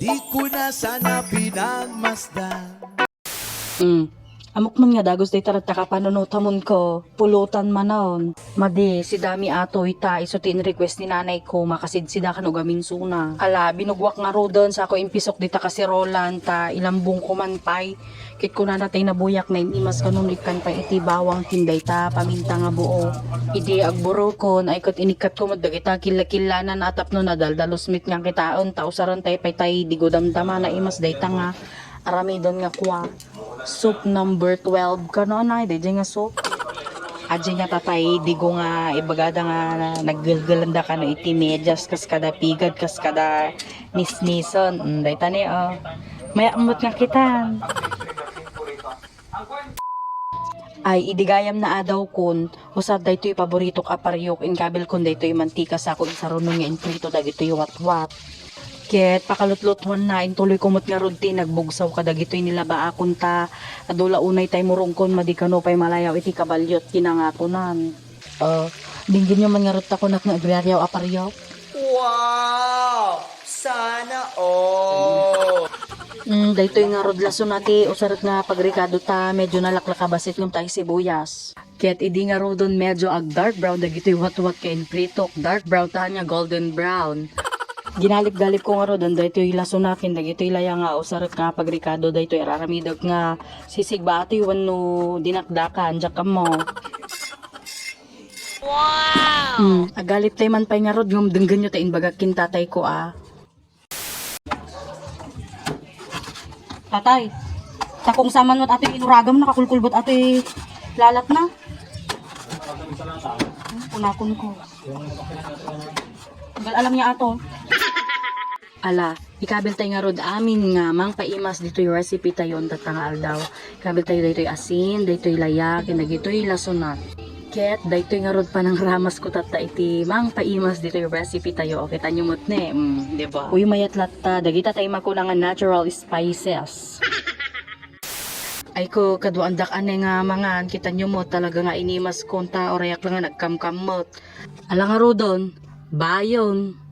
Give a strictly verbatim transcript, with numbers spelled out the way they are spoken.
Di ko na sana pinagmasdan. Mm. Ammok man nga dagus dayta ratta ka panunotamonko. Pulutan manen. Madi, si Dami atoy ta isu ti in-request ni nanayko, makasidsidakan ugaminsuna. Ala, binugwak ngaruden, sako impisok dita kasirolan, ta ilambongko man pay. Ket kunana tay nabuyak na in-imas kanon ikkan pay iti bawang ken dayta paminta nga buok. Idi agburokon, ay ket inikkatko met dagita killa-killanan a tapno nadaldalus met nga kitaen, ta usaren tay pay tay digo damdama naimas dayta nga aramiden nga kua. Soup number twelve kano, anay, daydiay nga soup. Adiay nga tatay, digo nga ibagada nga naggelgelenda kano iti medias kas kada pigad, kas kada nisnisen. Mm, dayta ni, oh. Mayammot nga kitan. Ay, idi gayam naadawkon, usar daytoy paboritok a pariok, inkabilkon daytoy mantika sako insarunon nga inprito dagitoy watwat. Ket pakalutlutuanna, intuloyko met ngarud ti nagbugsaw kadagitoy nilabaakon ta adu la unay tay murongkon madi kano pay malayaw iti kabalio ti nangakonan. Ah, dinggenyo man ngarud ta kunak nga agrariaw a pariok. Wow! Sana all! Mm, daytoy ngarud lasona ti usarek nga pagrikado ta medyo nalaklakabasit ngem tay sibuyas. Ket idi ngaruden medyo ag dark brown dagitoy watwat ken pritok, dark brown ta ania golden brown. Ginalip-galipko ngaruden daytoy lasona ken dagitoy laya nga usarek nga pagrikado daytoy ar-aramidek nga sisigba atoy wenno dinakdakan, diak ammo. Wow! Mm, agalip tay man pay ngarud ngem denggenyo ta imbagak ken tatayko a. Tatay, takong saman met atoy inuragam, nakakulkulbet atoy lalatna. Hmm, kunakon ko. Gal alam niya ato. Ala, ikabil tay ngarud amin nga mangpaimas ditoy recipe tayo untat nga aldaw. Ikabil tayo daytoy asin, daytoy laya, ken dagitoy lasona. Ket daytoy ngarud panangramasko tatta iti mangpaimas ditoy recipe tayo. O, kitanyo met ne, mm, di ba? Uy, mayat latta, dagita tay makuna nga natural spices. Ay ko, kaduaandak ane nga mangan, kitanyo met, talaga nga inimaskon ta, urayak la nga nagkamkammet. Ala ngaruden, bayon.